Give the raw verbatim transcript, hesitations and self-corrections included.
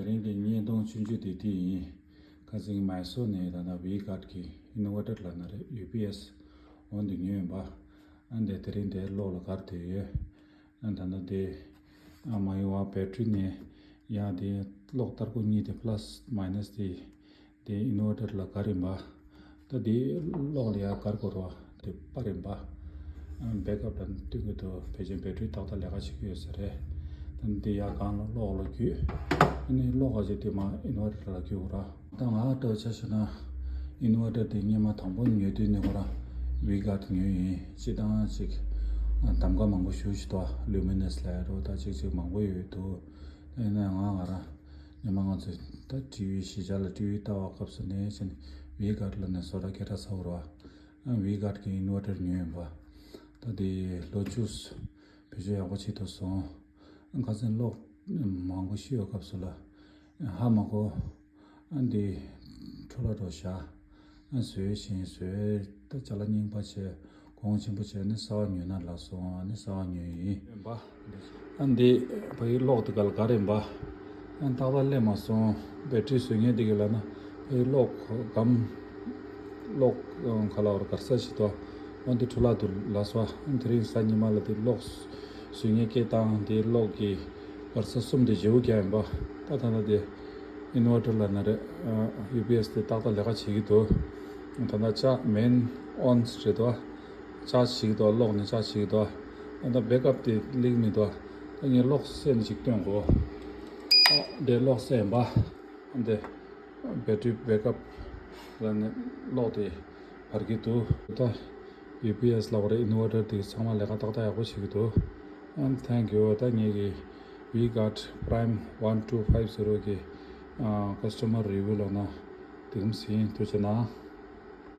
རིང་གི་བརྙན་ཐུང་ཆུང་ཆུང་དེ་དེ་ཡིན། ཁ་སང་མའི་སོར་ནས་ད་ལྟ་ཝི་གྷར་གྱི་ཨིན་ཝར་ཊར་ལབ་ན་རེད། ཡུ་པི་ཨེས་འོང་དུ་ཉོས་ཡིན་པ། ཨ་འདི་དེ་རིང་དེ་གློག་ལ་བསྒར་བསྡད་ཡོད། ཨ་ད་ལྟ་དེ་ཨ་མ་ཡི་བ་བེ་ཊི་རི་ནས་ཡང་དེ་གློག་སྟར་གོ་གཉིས་དེ་པ་ལ་སི་མའི་ནས་དེ་དེ་ཨིན་ཝར་ཊར་ལ་བསྒར་ཡིན་པ། ད་དེ་གློག་ལ་ཡར་བསྒར་དགོས་རེད་བ། དེ་པར་ཡིན་པ། ཨ་བེག་ཨབ་དང་བསྟུན་གྱི་འདུག་བེད་སྤྱོད་བེ་ཊི་རི་ཏག་ཏག་ལས་ཀ་བྱེད་ཀྱི་ཡོད་ས་རེད། ད་འདི་ཡར་སྒང་ལ་གློག་ལ་བརྒྱུད། ཨ་ནི་གློག་ག་ཅིག་དེ་མར་ཨིན་ཝར་ཊར་ལ་བརྒྱུད་དགོས་ར། ད་ང་ལྟ་བུ་ཆ་བཞག་ན་ཨིན་ཝར་ཊར་དེ་སྔོན་མ་དང་པོ་ཉོ་དུས་ནས་ཁོ་རང་ཝི་གྷར་ཉོས་ཡིན། སྤྱིར་བཏང་ཅིག་ཨ་གདམ་ག་མང་པོ་ཞུ་ཞིག་འདུག་ལུ་མི་ནས་ལབ་རོ། ད་ཅིག་ཅིག་མང་པོ་ཡོད་འདུག་ཡིན་ན་ང་ང་རང་ཉི་མ་ང་ཚོས་ད་ཊི་ཝི་གཞིས་ཆགས་ལ་ཊི་ཝི་ལྟ་བ་སྐབས་སུ་ནས་ཕྱིན་ཝི་གྷར་ལ་ནས་བཟོ་གྲྭ་སྐད་གྲགས་ཚ་བོ་ར། ཨ་ཝི་གྷར་གྱི་ཨིན་ཝར་ཊར་ཉོས་ཡིན་པ། ད་དེ་ལོ་བཅུ་བེད་སྤྱོད་ཡག་པོ་བྱེད་ཐུབ་སོང་། ཨ་ཁ་སང་གློག་མང་པོ་ཤི་བའི་སྐབས་སུ་ལ་ཧ་མ་གོ། ཨ་འདི་འཕྲོ་བརླག་འགྲོ་བཞག་ཨ་བཟོས་ཤིང་བཟོས་ད་ཅ་ལག་རྙིང་པ་བྱས། གོང་ཆེན་པོ་བྱས་ནི་གསར་བ་ཉོས་ན་ལགས་སོང་། ཨ་ནི་གསར་བ་ཉོས་ཡིན་པ། ཨ་འདི་ཕ་གི་གློག་དེ་ག་ལ་ག་རེ་ཡིན་པ། ཨ་ཏག་ཏག་སླེབས་མ་སོང་། བེ་ཊི་རི་བཟོ་མཁན་དེ་གི་ལབ་ན་ཕ་གི་གློག་སྒམ། གློག་ག་ལ་བར་གར་ས་ཞིག་ཏོ། ཨ་འདི་འཕྲོ་བརླག་འདུག་ལགས་སོ། ཨ་དེ་རིང་གཟའ་ཉི་མ་ལ་དེ་གློག་བཟོ་མཁན་སྐད་བཏང་། དེ་གློག་གི་གར་ས་གསུམ་དེ་བརྗེ་པོ་རྒྱག་ཡིན་པ། ད་ད་ལྟ་དེ་ཨིན་ཝར་ཊར་ལབ་ན་རེད། ཡུ་པི་ཨེས་དེ་ཏག་ཏག་ལས་ཀ་བྱེད་ཀྱི་འདུག་ད་ལྟ་ཅག་མེན་ཨོན་རེད་དོ། ཅག་བྱེད་ཀྱི་འདུག་གློག་ནས་ཅག་བྱེད་ཀྱི་འདུག་ད་ལྟ་བེག་ཨབ་དེ་སླེབས་མི་འདུག་ད་ངས་གློག་བསད་ནས་ཅིག་སྟོན་དགོས། ཨ་འདྲའི་གློག་བསད་ཡིན་པ། འདི་བེ་ཊི་རི་བེག་ཨབ་ལ་ནི་གློག་དེ་འབར་གྱི་འདུག་ད་ཡུ་པི་ཨེས་ལབ་པ་རེད། ཨིན་ཝར་ཊར་དེ་ཚང་མ་ལས་ཀ་ཏག་ཏག་ཡག་པོ་བྱེད་ཀྱི་འདུག་ཨ་ཐེང་ཀིའུ། ད་ངེད་ཀྱི་ཝི་གྷར་པ་རའིམ་ཝན་ཊུ་ཕའིབ་ཟེར་བ་གི་ཨ་ཀ་སི་ཊ་མར་རི་ཝིའུ་ལབ་ན་དེ་གམ་ཟིན། ཐུགས་རྗེ་གནང་།